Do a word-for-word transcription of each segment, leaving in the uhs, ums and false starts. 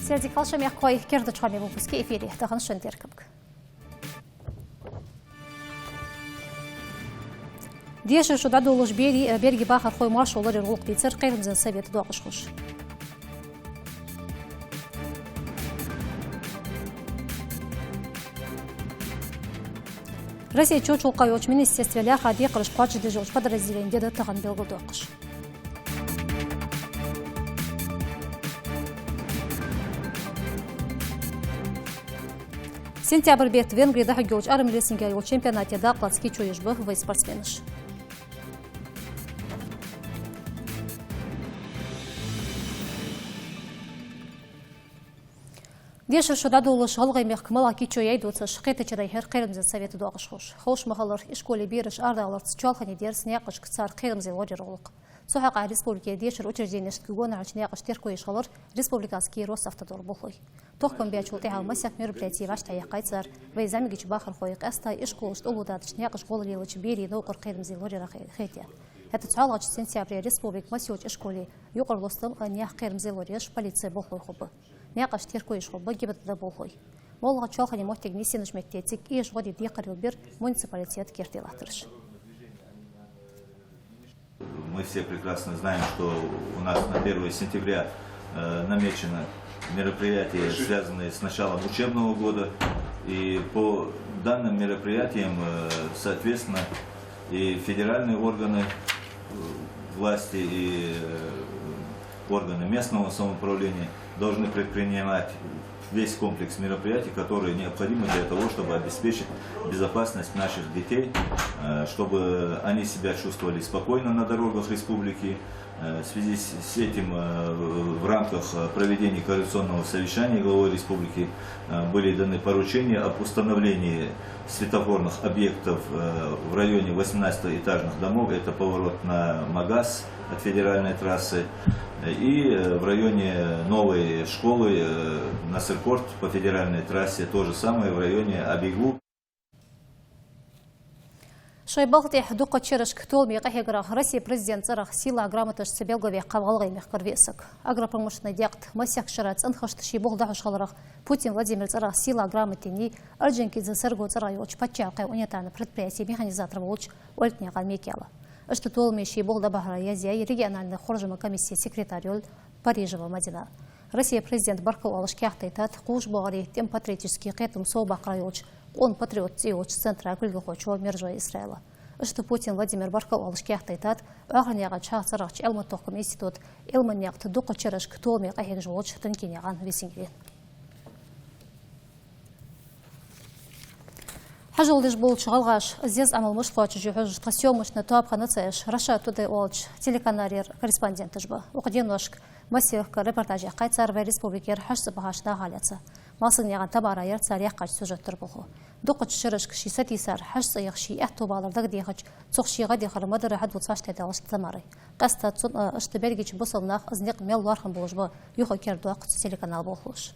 Сайре дика хийла шун, мехкахой, керда хоамий выпуск я эфире. Тахан шун теркамга: дешара шу дӀадолалуш берий а, берригача бахархой маршо лораяра гӀулакх дийцар Кхерамзлен Совета доакъашхоша. Россе чоалхане йолча министерстве лаьрхӀа декхараш кхоачашдеш йолча подразделенех ди да тахан белгалдоаккхаш. Сентябрь бетта Венгре дӀахьоргйолча армрестлинга йолча чемпионате дакъа лаца кийчо еш ба вай спортсменаш. Дешара шу дӀадолалуш ГӀалгӀай мехка малагӀа кийчо яьй дувцаш, кхетаче дӀайихьар Кхерамзлен Совета доакъашхоша. Ховш ма хиллара, ишколе бераш арадаларца чоалхане дерзадац наькъашка цар Кхерамзле лораяра гӀулакх. Цу хьакъехьа республике дешара учрежденешта гонахьарча наькъашта терко еш хилар республикански Росавтодор болхлой. Тохкам баьчул тӀехьагӀа масех мероприяти вӀаштӀехьаяьккхай цар, вай зӀамигача бахархой, къаьстта ишколаш тӀалудаьдача наькъашка гӀолла лелача берий новкъар Кхерамзле лораяра хе-, хетаяь. ХӀаьта цхьоалагӀча сентябре республика массайолча ишколе юкъарлостам а наьха Кхерамзле лораеш полици болхлой хургба. Наькъашта терко еш хургба ГИБДД болхлой. МоллагӀа чоалхане моттиг нийсъеннача метте цига эша гӀо де декхарийла бир муниципалитета керте латтараш. Мы все прекрасно знаем, что у нас на первое сентября, э, намечено мероприятие, связанное с началом учебного года. И по данным мероприятиям, э, соответственно, и федеральные органы, э, власти, и, э, органы местного самоуправления должны предпринимать весь комплекс мероприятий, которые необходимы для того, чтобы обеспечить безопасность наших детей, э, чтобы они себя чувствовали спокойно на дорогах республики. Э, в связи с, с этим, э, в рамках, э, проведения координационного совещания главой республики, э, были даны поручения об установлении светофорных объектов, э, в районе восемнадцатиэтажных домов. Это поворот на Магас от федеральной трассы. И, э, в районе новой школы, э, Насыркорт по федеральной трассе, то же самое в районе Абиглу. Шоай балха тӀехьа дукхача шерашка толаме къахьегарах Россе Президента цӀерагӀа сийлахьа грамоташца белгалваьккхав ГӀалгӀай мехкара виъ саг. Агропромышленни декъе масех шера цӀенхашта ший болх дӀахьош хиларах Путин Владимира цӀерагӀа сийлахьа грамота еннай Орджоникидзе Серго цӀерагӀа йолча паччахьалкхен унитарни предприятен механизатор волча Оьльтнаькъан Микаила. Иштта толаме ший болх дӀабахьара язъяьй региональни хоржама комиссе секретарь йола Парижева Мадина. Россе Президента баркал оалаш каьхат дайтад кхувш боагӀарий тӀема патриотически кхетам совбаккхара йолча «Къона патриот» цӀи йолча центра кулгалхочо Мержой Исраила. Иштта Путин Владимира баркал оалаш каьхат дайтад Оахарнаькъан ЧхьагӀа цӀерагӀча Ӏилма-тохкама института Ӏилман наькъа тӀа дукхача шерашка толаме къахьегаш волча Танкинаькъан Весеньгерайна. Хьажол деш болча гӀалгӀаша из деза Ӏамал мишта кхоачашъю хьожаш, тха съёмочни тоаба хиннай цхьа эш. «Раша Тудей» оалача телеканалера корреспонденташ ба. Укх деношка массехк репортаж яьккхай цар вай республикера хьажцӀа бахача наха лаьца. Малсагнаькъан Тамара яр цар яьккхача сюжета турпалхо. Дукхача шерашка ше сатийсар, хьажцӀа яха ший аьттув балар дагадехача, цох ший гӀадъяхар ма дарра хьадувц вӀаштӀехьадалаш Тамарай. Къаьстта цунна а, иштта берригача бусалба наха из никъ мел лоархӀам болаш ба, юха а кердадоаккх цу телеканала болхлоша.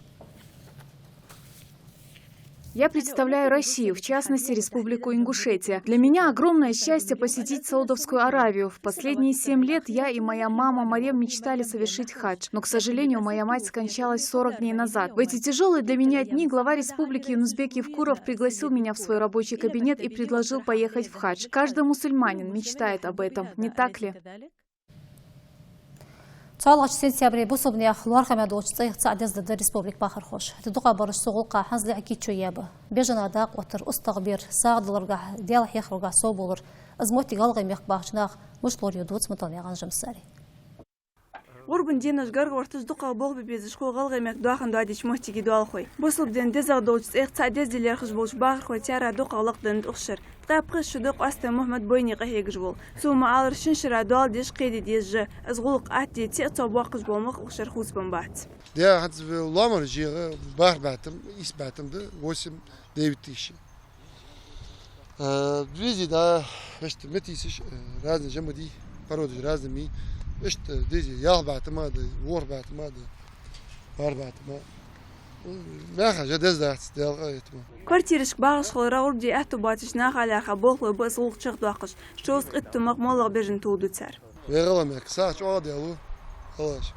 Я представляю Россию, в частности, Республику Ингушетия. Для меня огромное счастье посетить Саудовскую Аравию. В последние семь лет я и моя мама Марем мечтали совершить хадж. Но, к сожалению, моя мать скончалась сорок дней назад. В эти тяжёлые для меня дни глава республики Юнус-Бек Евкуров пригласил меня в свой рабочий кабинет и предложил поехать в хадж. Каждый мусульманин мечтает об этом, не так ли? ЦхьоалагӀча сентябре бусалба наьха лоархӀаме долча цӀайх цаӀ деза да республика бахархоша. ХӀаьта дукхагӀбараш цу гӀулакха хӀанзалехьа кийчо яь ба. Бежана дакъа оттар, устагӀа бер, сагӀа даларгахьа, Даьлах хьехаргахьа сов болар, из моттиг ГӀалгӀай мехка бахача наха мишта лораю дувц Муталнаькъан Жамсаре. ГӀурбан деношка гаргагӀа гӀерташ дукхагӀа болх бе безаш хул ГӀалгӀай мехка доахан доадеча моттиге доалахой. Бусалба дина дезагӀа долча цӀайх цаӀ деза де лаьрхӀаш болча бахархой терра дукхагӀа лакхденнад укх шера. Ткъаь пхи шу да Къоастой Мухьмад бойне къахьегаш вола. Цо ма аллара, шин шера доал деш кхеде дезаш, из гӀулакх атта деце а цо боаккхаш бола мах укх шера хувцабенна бац. Даьра хӀанз лоамара жегӀа бархӀ баттам, ийс баттам да, восемь-девять тысяч. Э, вези, да, иштта метисаш, э, разный жамади, породаш разный ми. Иштта дези ялх баттам а да, ворхӀ баттам а да, бархӀ баттам а. М, мехка жа деза дац, Даьла къахетама. Квартирашка багӀаш хилара гӀурба де аьттув боацача наха лаьрхӀа болхлой ба из гӀулакх чакхдоаккхаш, шовзткъеи итт тумах моллагӀа бежан тулду цар. Вай ГӀалгӀай мехка сахьат чӀоагӀа Даьла ву, халаш.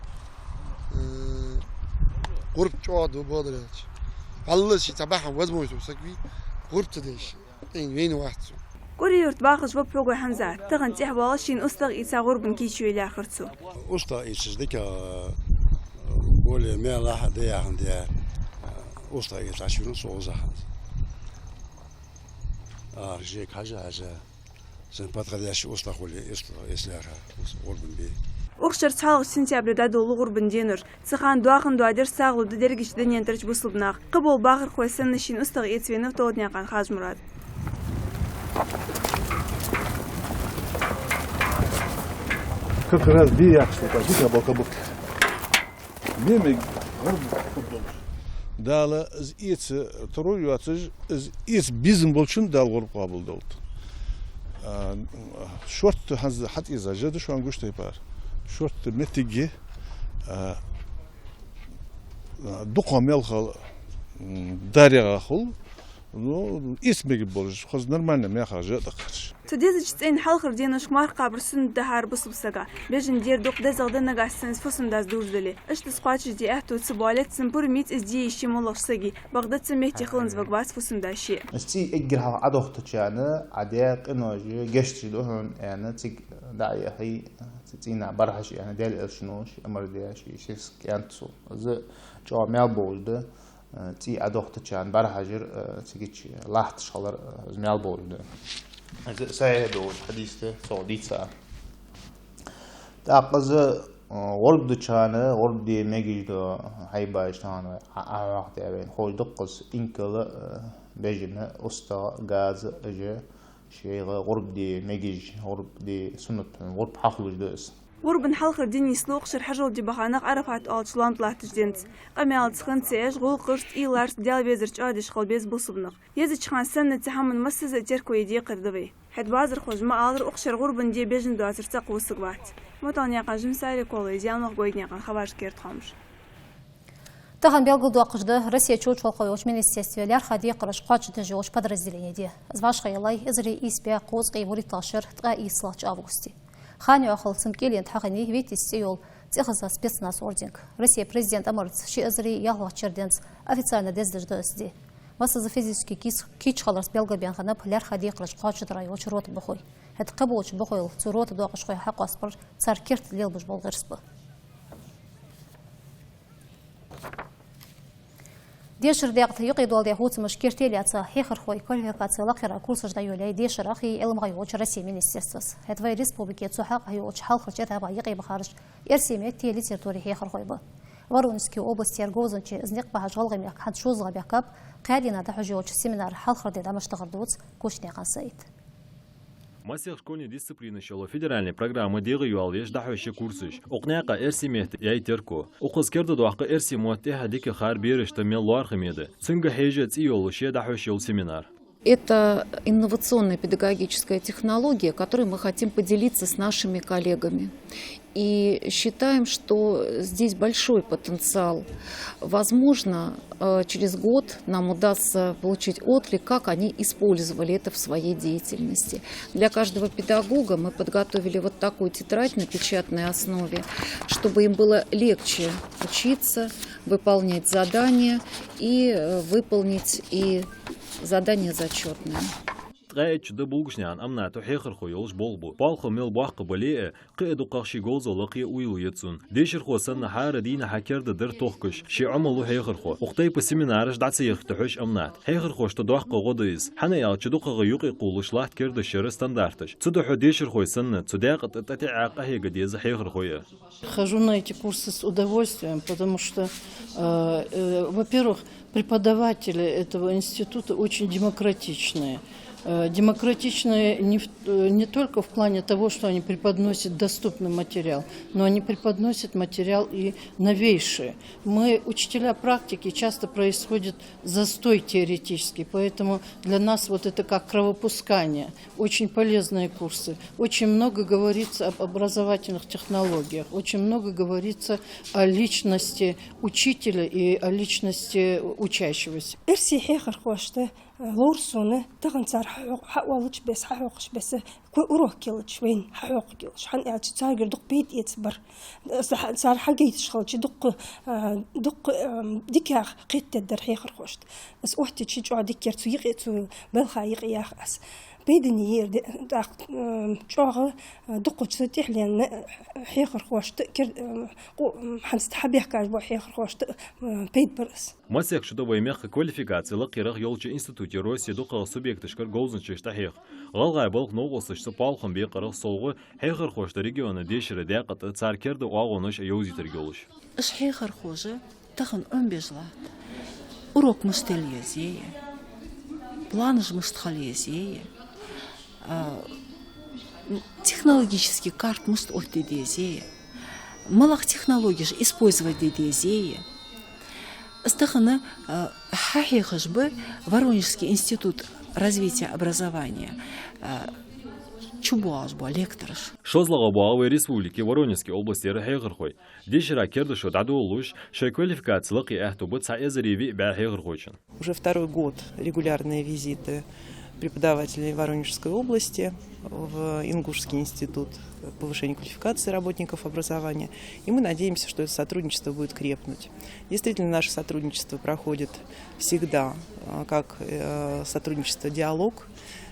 Э, ГӀурба чӀоагӀа да, бакъдар аьлча. Валлахӏи, цхьа бахьан возможность саг вий, гӀурба ца деш, вайна вац цо. КӀури-Юрта бахаш ва Пхьугой Хьамзат. Тахан цӀихь воалаш шийна устагӀа эца гӀурбан кийчо йилла хар цо. УстагӀа эцаш дика, более мелахь а да яхандаь, устагӀа эца чура со узахьанца. А, жек хьажа, хьажа. Сан подходящий устагӀа хуле, устагӀа эцлаьрхӀа, гӀурбан бе. Укх шера цхьоалагӀча сентябре дӀадолалу гӀурбан денаш. Цу хана доахан доадир сагӀа лу да дерригача дунен тӀарча бусалба наха. Кхыбола бахархой санна шийна устагӀа эца венав Толднаькъан Хажмурад. Как раз бе яхаш, вот так, дика бокабук. Мемег, гӀурба хургдолаш. Дала из эца таро йоацаш, из эца безам болчун Дала гӀурба къоабалдолда. А, шортта хьанз хьатӀаэза жа да шоана гуш тайпара. Шортта моттиге, а, дукха мел хала, м, дарьяга хул. Ну, эца мегаш болаш, хоза нормально мехах жа а тӀакхараш. Цу дезача цӀен хьалхарча деношка марха кхабар суннат да хӀара бусалба сага. Бежан дер дукха дезагӀа да нагахь санна из фусам-дас дувш дале. Иштта из кхоачашде аьттув ца боале, цун пурам яц из де йиш я моллагӀча сага. Бакъда цу метте хиланза варгвац фусам-да ше. Из цӀий эггара хьалха Ӏодохийтача хана, Ӏа даь къинош, гешт деш да хьона аьнна, цига дӀа а яхий, цу цӀийнахьа бархьаш аьнна, Даьла Элчано ший амар даь, ший сесаг кӀаьнк цо. Из чӀоагӀа маьл болаш да. Э, цӀий Ӏодохийтача хана бархьажар, э, цигача латташ хилар, э, из маьл болаш да. Из сахьихь долаш хьадис да, цо дийца. ТӀаккха из, э, гӀурба деча хана, гӀурба де мегаш да хьайбаш тахан вай, Ӏа, Ӏа хьоахадаь вайна ховш да-кх из, инкала, э, бежана, устагӀа, газа, эжа, шоайга гӀурба де мегаш, гӀурба де суннат, гӀурба хьахулаш да из. ГӀурбан хьалхара ди нийслу укх шера хьажол де баха нах Ӏарафат оалача лоам тӀа латтача денца. Къамаьлаца хинна ца Ӏеш, гӀулакхашца, уйлашца Даьла везар чӀоагӀдеш хила беза бусалба нах. Езача хана санна цу хӀаман массаза а терко е декхар да вай. ХӀаьта базархоша ма аллара, укх шера гӀурбан де бежан доацар цӀаккха вусаргвац. Муталнаькъан Жансари, Колой Зелимха, Бойднаькъан Хаваж, «Керда хоамаш». Тахан белгалдоаккхаш да Россе чоалхо йолча министерстве лаьрххӀа декхараш кхоачашдеш йолча подразделене ди. Из вӀашагӀъеллай эзар ийс бӀаь кхузткъеи вурхӀитталагӀча шера ткъаь ийслагӀча августе. Ханна йоахал цун кӀийлен тӀа хьахиннай витязь цӀи йола цӀихеза спецназ орденга. Россе президента амарца ши эзар ялхлагӀча шера денз официально дездеш да из ди. Массаза физически кийч-, кийча хиларца белгалбаьнна хиннаб лаьрххӀа декхараш кхоачашдара йолча рота бахой. ХӀаьта кхыболча бахойла цу рота доакъашхой хьакъоастабар цар керта лелабеш бола гӀирс ба. Дешара декъе юкъедоаладаь хувцамаш керте лаьца хьехархой квалификаци лакхъяра курсаш дӀайолаяьй дешара а Ӏилман а йолча Россе министерствос. ХӀаьта вай республике цу хьакъехьа йолча хьалхарча этапа юкъе бахараш эрсий метте литературе хьехархой ба. Воронежски областера говзанчаш из никъ бахьаш ГӀалгӀай мехка хӀанз шозлагӀа баьхкаб. Кхаь дийнахьа дӀахьош йолча семинара хьалхара ди дӀа мишта дахар дувц Кушнекъан Саид. Массехк школьни дисциплинаш йола федеральни программа дегӀайоалаеш дӀахьош я курсаш. Укх наькъа эрсий метта яьй терко. Укхаза кердадоаккх эрсий мотт тӀехьа дика хар берашта мел лоархӀаме да. Цунга хьежа цӀи йолаш я дӀахьош йола семинар. Это инновационная педагогическая технология, которой мы хотим поделиться с нашими коллегами. И считаем, что здесь большой потенциал. Возможно, э, через год нам удастся получить отклик, как они использовали это в своей деятельности. Для каждого педагога мы подготовили вот такую тетрадь на печатной основе, чтобы им было легче учиться, выполнять задания и, э, выполнить и задания зачётные. Ткъаь итт шу да Булгушнаькъан Амната хьехархо йолаш болх бу. Болх мел боккха бале а, кхы а дукхагӀа ший говзал лакхе уйла я цун. Дешархо санна хӀара дийнахьа кердадар тохкаш, ше Ӏомалу хьехархо. Укх тайпа семинараш дӀа ца яхийта хьож Амнат. Хьехархошта доккха гӀо да из. ХӀана аьлча дукхагӀа юкъе кхувлаш латт керда шера стандарташ. Цудухьа дешархой санна, цу даькъа тӀа тӀатеӀа къахьега деза хьехархой а. Хожу на эти курсы с удовольствием, потому что, э, э, во-первых, преподаватели этого института очень демократичные. Э, демократичные не в, э, не только в плане того, что они преподносят доступный материал, но они преподносят материал и новейший. Мы, учителя практики, часто происходит застой теоретический, поэтому для нас вот это как кровопускание. Очень полезные курсы. Очень много говорится об образовательных технологиях, очень много говорится о личности учителя и о личности учащегося. Эрсий хьехархошта Ловр сона тахан цар хьа-, хьаоалача беса, хьахьокхаш беса, кхо урок кхеллача вайна хьахьокха йолаш. ХӀана аьлча царгара дукха пайда эца бар. Ца-, цар хьагойташ хилча дукха, а, дукха, а, дикагӀа кхетадергдар хьехархошта. Аз оттача чӀоагӀа дикагӀа цу юкъе, цу балха юкъе яха аз. Пайдане яр де-, тӀаккха, а, чӀоагӀа, а, дукхача тӀехьленна хьехархошта, кер-, а, къу-, хӀанз хьабаьхкаш бола хьехархошта, а, пайда бар аз. Масех шу да вай мехка квалификаци лакхъярах йолча институте Россе дукхагӀа субъекташкара говзанчаш тӀахьех. ГӀалгӀай балха новкъосташца палхам бекъарах совгӀа хьехархошта региона дешара даькъе тӀа цар керда оагӀонаш йовзийтаргйолаш. Уж хьехархоша тахан Ӏомабеш латт. Урок мишта лелае еза, планаш мишта хила еза, а, технологически карта мишта оттаде деза, малагӀа технологеш использовать де деза. Аз тахан, а, хьахьехаш ба Воронежский институт развития образования, а, чу боагӀаш бола лектораш. ШозлагӀа боагӀа вай республике Воронежский областера хьехархой. Дешара керда шу дӀадолалуш, шоай квалификаци лакхъе аьттув ба цхьа эзари виъ бӀаь хьехархочун. Уже второй год регулярные визиты преподавателей Воронежской области в Ингушский институт повышения квалификации работников образования. И мы надеемся, что это сотрудничество будет крепнуть. Действительно, наше сотрудничество проходит всегда, а, как, э, сотрудничество-диалог.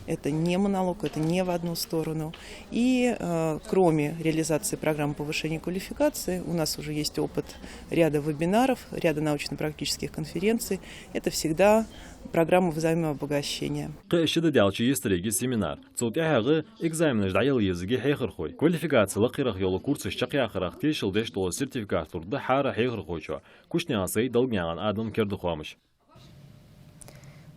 Это не монолог, это не в одну сторону. И, э, кроме реализации программы повышения квалификации, у нас уже есть опыт ряда вебинаров, ряда научно-практических конференций. Это всегда программа взаимообогащения. Кхы а ши ди даьлча йистаргья семинар. Цул тӀехьагӀа экзаменаш дӀаяла езаргья хьехархой. Квалификаци лакхъярах йола курсаш чакхъяккхарах тешал деш дола сертификат лургда хӀара хьехархочоа. Кушнаькъан Саид, Долгнаькъан Адам, «Керда хоамаш».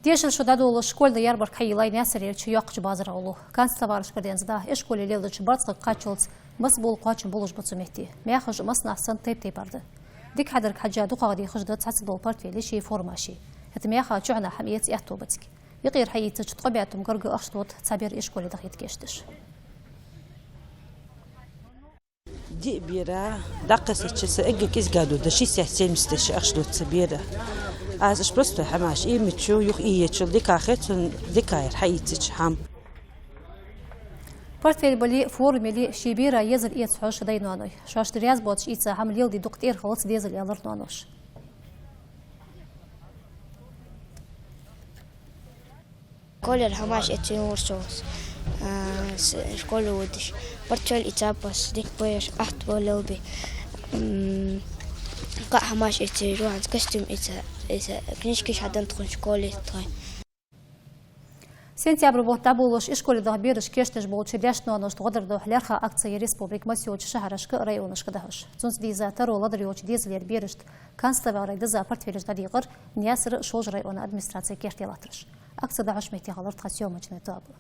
Дешара шу дӀадолалуш школьни ярмарка хьайийллай Наьсарерча йоккхача базара гӀолла. Канцтоварашкара денз да, ишколе леладеча барзкъага кхаччалца масса бола кхоачам болаш ба цу метте. Маьхаш а массанахьа санна тайп-тайпара да. Дика хьадарга хьежжа дукхагӀа дехаш да цхьацца дола портфелаши формаши. ХӀаьта маьха чухьнахьа хӀама эца аьттув бац. Юкъера хьаийцача ткъо бӀаь тума гарга ахча дода цхьа бер ишколе даха йита кийчдеш. Диъ бер дӀакхессача са эггара кӀезига дода шестьдесят-семьдесят тыщ ахча дода цу бера. Аз уж простой хӀамаш, иймачул, юха ийечул дика хет сона, дика яр хьаийцача хӀама. Портфель бале, форма яле, ший бера езар эца хьож дай-ноаной. Шоашта раьза боацаш ийца хӀама леладе дукха тӀера хилац дезал, аьлар ноаноша. Школера хӀамаш эцийна вар со, а, с-, школе водаш. Портфель ийцаб аз, дика ба уж, аьттув ба лелабе. М, кхы хӀамаш эцийна, хӀанз костюм ийца, ийца, книжкаш хьаденна тхона школе тхоай. Сентябрь бутт дӀаболалуш ишколе даха бераш кийчдеш болча даьшта-ноаношта гӀо дара духьа лаьрхӀа акци я республика массайолча шахьарашка а, районашка а дӀахьош. Цунца дийза таро ледара йолча дезалера берашта канцтоварашта деза портфелаш дӀадийкъар Наьсара а Шолжа района администраце керте латтараш. Акци дӀахьош метте хилар тха съёмочни тоаба.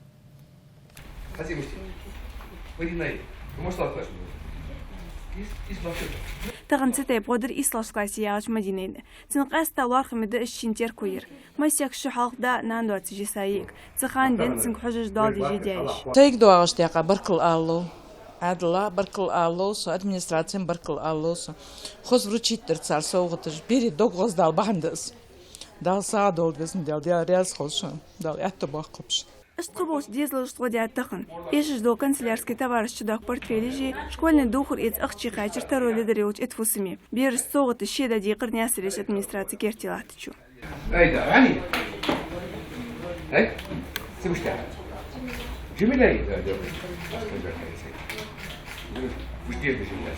Тахан цу тайпа гӀо дир ислагӀча классе ягӀача Мадинайна. Цун къаьстта лоархӀаме да из шин терко яр. Масех шу хьалха да нана доацаш я са йиӀиг. Цу хана денз цунга хьожаш доал деш я даь-йиша. Сайга доагӀача даькъа баркал ала лов. Ӏаьдала баркал ала лов со, администрацена баркал ала лов со. Хоза вручить дир цар совгӀаташ. Берий дог гӀоздала бахьан да из. Дала сагӀа долда везан Даьла, Даьла раьза хилва шоана, Дала аьттув боаккхалба шун. Иштта кхыболча дезалашта гӀо даьд тахан. Эшаш дола канцелярски товараш чудоаккха портфелаши, школьни духар эца ахчи кхаьчар таро ледара йолча итт фусаме. Берашта совгӀаташ ше дӀадийкъар Наьсарерча администраце керте латтачо. Ай да, ай! Ай! Цу мишта? Жимилай, да, да. Мишта деза Жимилай?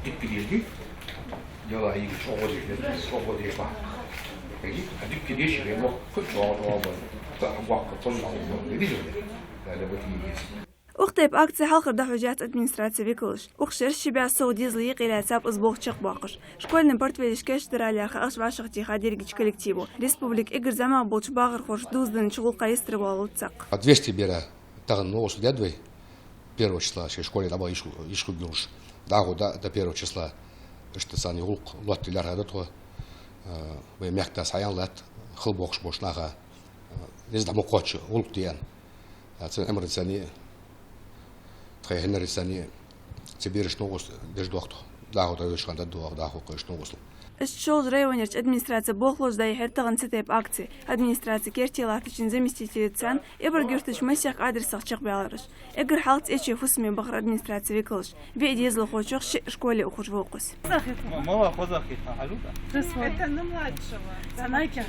Дика деза. Дела йига чӀоагӀа деш, чӀоагӀа деш ба. Хьажи, а дика деш, я мох, кхы чӀоагӀа, чӀоагӀа ба. Та вакка, кхы чӀоагӀа ба. Видел? Да, да, вот и есть. Укх тайпа акци хьалхара дӀахьош яц администраце викалаша. Укх шера ши бӀаь совгӀа дезал юкъе лаьцаб из болх чакхбоаккхаш. Школьни портфелаш кийчдара лаьрхӀа ахча вӀашагӀтеха дерригача коллективо. Республика эггара зӀамагӀа болча бахархошта дувзаденнача гӀулакха йистера валлалца цхьаккха. А двести бера тахан новкъостал даьд вай. Первого числа шоай школе дӀабаха йиш ху-, йиш хургйолаш. ДӀахо да, до первого числа. Иштта царна гӀулакх лоаттаде лаьрхӀа да тхо. А, вай мехка дас хьаяьнна латт, хала бохаш болча наха, а, низ дӀа ма кхоачча гӀулакх де аьнна. А, цун Ӏимран царна, тхоай хӀанара царна, цу берашта новкъостал деш доахк тхо. ДӀахо дӀайодача хана дӀадоагӀа, дӀахо кхы иштта новкъостал. Иштта Шолжа районерча администраце болхлоша дӀаяхьар тахан цу тайпа акци. Администраце керте латтача заместителаца Ибрагуьртарча массехк адресах чакхбаьлар уж. Эггара хьалха цӀечой фусаме бахар администраце викалаш. Виъ дезалхочох шиъ школе ухаш ва укхаза. Ма-, мала хоза хи, хьа, хьалута? Это на младшего. Санайка.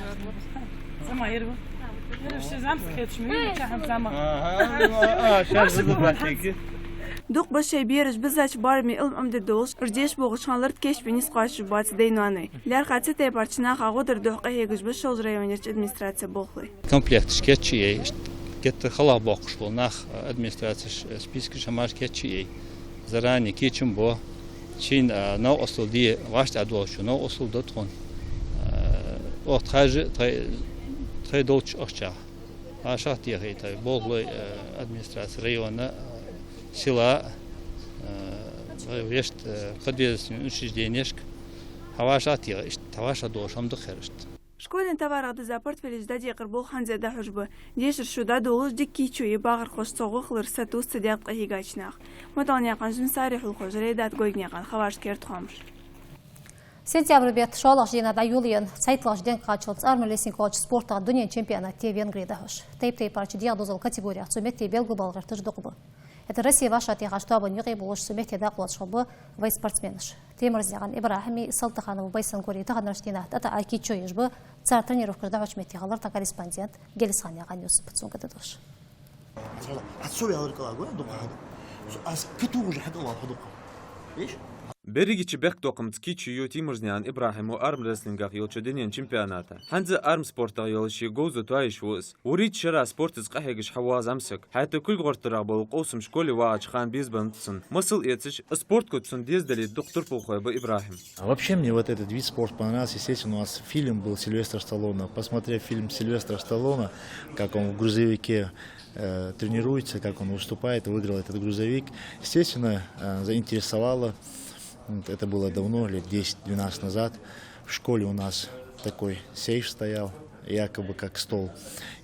Сама ирва. Ирва ши замс кечми, чахам сама. Аха, а, а, шар Маша зуб бахтеги. Дукха ба шоай бераш бизача бараме Ӏилма Ӏомаде долаш, уж деша бохача хана лард кечбе низ кхоачаш бац дай-ноаной. ЛаьрххӀа цу тайпарча наха гӀо дара духьа къахьегаш ба Шолжа районерча администраце болхлой. Комплекташ кийчъяьй, геттара хала боаккхаш бола нах, администрацеш, спискаш хӀамаш кийчъяьй. Заранее кийчам бу. Шийна, а, новкъостал де, вӀаштӀехьа долчо новкъостал ду тхона. А, оаха тхаш тхай, тхай долча ахчах. ВӀашагӀтеха тхай болхлой, а, администраце района, а, села, а, вешта, а, подведомственный учрежденешка. ВӀашагӀтеха, иштта вӀашагӀдолаш хӀама да-кх ер иштта. Школен товарах дизза портфелаш дӀадекъар болх хӀанз а дӀахьош ба. Дешара шу дӀадолалуш дика кийчо я бахархошта цох гӀо хилар сатувс цу даькъе къахьийгача наха. Муталнаькъан Жансари, Хьулхой Жарейдат, Гойгнаькъан Хьаваж, «Керда хоамаш». Сентябрь бетта шоллагӀча дийнахьа дӀайолаенна, цхьайтталагӀча денга кхаччалца армрестлинга йолча спортах дунен чемпионат я Венгре дӀахьош. Тайп-тайпарча дегӀа дозала категореях цу метте белгалбала гӀерташ дукха ба. ХӀаьта Россе вӀашагӀтехача тоабан юкъе болаш цу метте дакъа лоацаш хургба вай спортсменаш. Темирзнаькъан ИбрахӀими Салтаханови Байсангори таханарча дийнахьа тӀатаӀа кийчо еш ба цар тренировкаш дӀахьоча метте хилар тха корреспондент Гелисханаькъан Юсуп цунга тӀадувш. Аз сов яхар кӀала гой дукха хьада. Со аз катугӀаш хьакӀала хьадукха. Видишь? Берригача бехктокхамца кийчо ю Темирзнаькъан ИбрахӀима армрестлингах йолча дунен чемпионата. ХӀанз а армспортах йола ший говзал тоаеш ва из. Вурийтта шера спортаца къахьегаш хьавоагӀа зӀамсаг. ХӀаьта кулг гӀортарах бола къовсам школе вагӀача хана безабеннаб цун. Масал эцаш, спорт куц цунна деза далийта дукха турпал хой ба ИбрахӀима. А вообще мне вот этот вид спорта понравился. Естественно, у нас фильм был Сильвестр Сталлоне. Посмотрев фильм Сильвестра Сталлоне, как он в грузовике, э, тренируется, как он выступает, выиграл этот грузовик, естественно, э, заинтересовало. Вот это было давно, лет десять-двенадцать назад. В школе у нас такой сейф стоял, якобы как стол.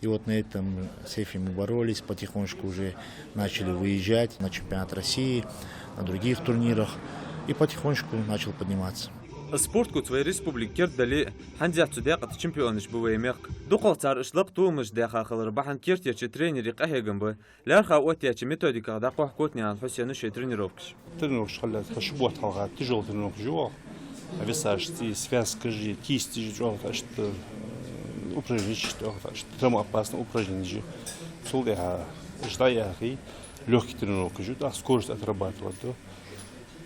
И вот на этом сейфе мы боролись, потихонечку уже начали выезжать на чемпионат России, на других турнирах. И потихонечку начал подниматься. Спорт куц вай республике кердадале а, хӀанз а цу даькъе чемпионаш ба вай мехка. ДукхагӀа цар иштта лакха толамаш даьха хилар бахьан кертерча тренера къахьегам ба. ЛаьрххӀа оттаяьча методиках дӀакхухь Котнаькъан Хьусена шоай тренировкаш. Тренировкаш хьаллаьца, тха ши бутт хьалха тяжёлый тренировкаш я оаха. А весаш цӀи, связкаш, кисташ чӀоагӀа иштта, э, упражненеш чӀоагӀа иштта. Травмоопасный упражненеш. Цул тӀехьа иштта яхий, лёгкий тренировкаш я, тӀаккха скорость отрабатывать ду.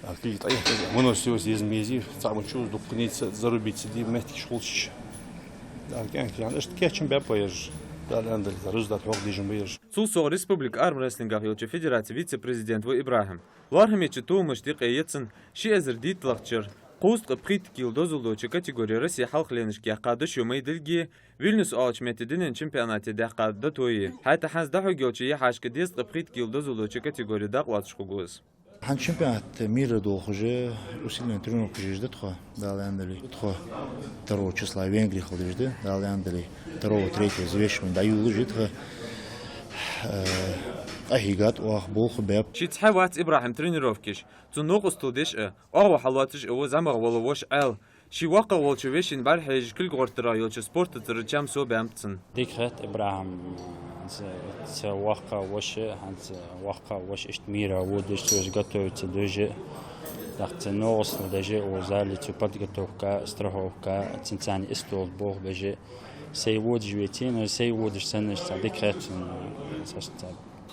А кулг тӀаэттача, выносливость еза-мезий, цхьа мича дукханийца зарубить ца де, моттигаш хулаш. ТӀаккха кӀаьнк-кӀаьнк иштта кийчам баьб ераш. Дала аьннадале, результат хьох дижам ба ераш. Цул совгӀа республика армрестлингах йолча федераце вице-президент ва ИбрахӀим. ЛоархӀамеча толамашта юкъе я цун ши эзар дийтталагӀча шера кхузткъеи пхийтта кила дозал долча категоре Россе хьалхленашка яьккха дошув майдилги, Вильнюс оалача метте дунен чемпионате даьккха датои. ХӀаьта хӀанз дӀахьоргйолча яхьашка дезткъеи пхийтта кила дозал долча категоре дакъа лоацаш хургва из. ХӀанз чемпионат мира долхаш, усиленный тренировкаш еш да тхо, Дала аьннадале. Тхо второго числа Венгре хила дезаш да, Дала аьннадале. Второго, третьего взвешивание дӀайолалуш я тхо. Э, къахьийгад оаха, болх баьб. Ший цхьа вац ИбрахӀима тренировкаш. Цун новкъостал деш а, оагӀув хьалоацаш а ва зӀамагӀа вола воша Ӏаьла. Ший воккхагӀа волча вешийна бӀарахьежаш кулг гӀортарах йолча спорта тӀара чам совбаьннаб цун. Дика хет, ИбрахӀим, хӀанз цу воккхагӀа воша, хӀанз цу воккхагӀа воша иштта мира водаш, цо уж готовиться деш а, тӀаккха цун новкъостал деш а ва, зале цу подготовка, страховка, цунца цхьана истол болх беш а, сай водаш веце, но сай водаш санна, цхьа дика хет цун, цхьа, цхьа,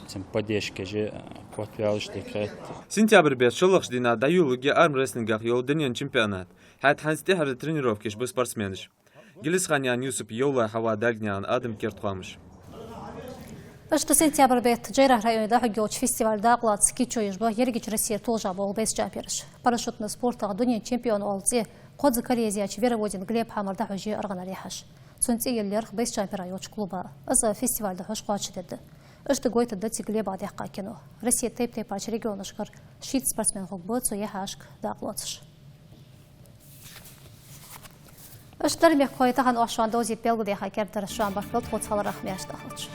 цун поддержка еш а, котваьлча дика хет. Сентябрь бетта шоллагӀча дийнахьа дӀайолалургья армрестлингах йола дунен чемпионат. ХӀаьта хӀанз тӀехьара тренировкаш ба спортсменаша. Гелисханаькъан Юсуп, Евлой Хьава, Дальгнаькъан Адам, «Керда хоамаш». Иштта сентябрь бетта ДжӀайрахь районе дӀахьоргйолча фестивале дакъа лаца кийчо еш ба ерригача Россера толашагӀа бола бейсджампераш. Парашютни спортах дунен чемпион оала цӀи кхозза караезъяьча Вереводин Глеба хьамара дӀахьош я аргӀанара яхьаш. Цун цӀи йилла лерхӀ бейсджамперах йолча клуба. Из фестиваль дӀахьош кхоачашдергда. Иштта гойтаргда цига Глебах даьккха кино. Россе тайп-тайпарча регионашкара шийтта спортсмен хургба цу яхьашка дакъа лоацаш. Иштта дар, мехкахой, тахан оаха шоана довзийта белгалдаьха кердадар. Шоана баркал тхоца хиларах. Маьрша дӀахалда шо.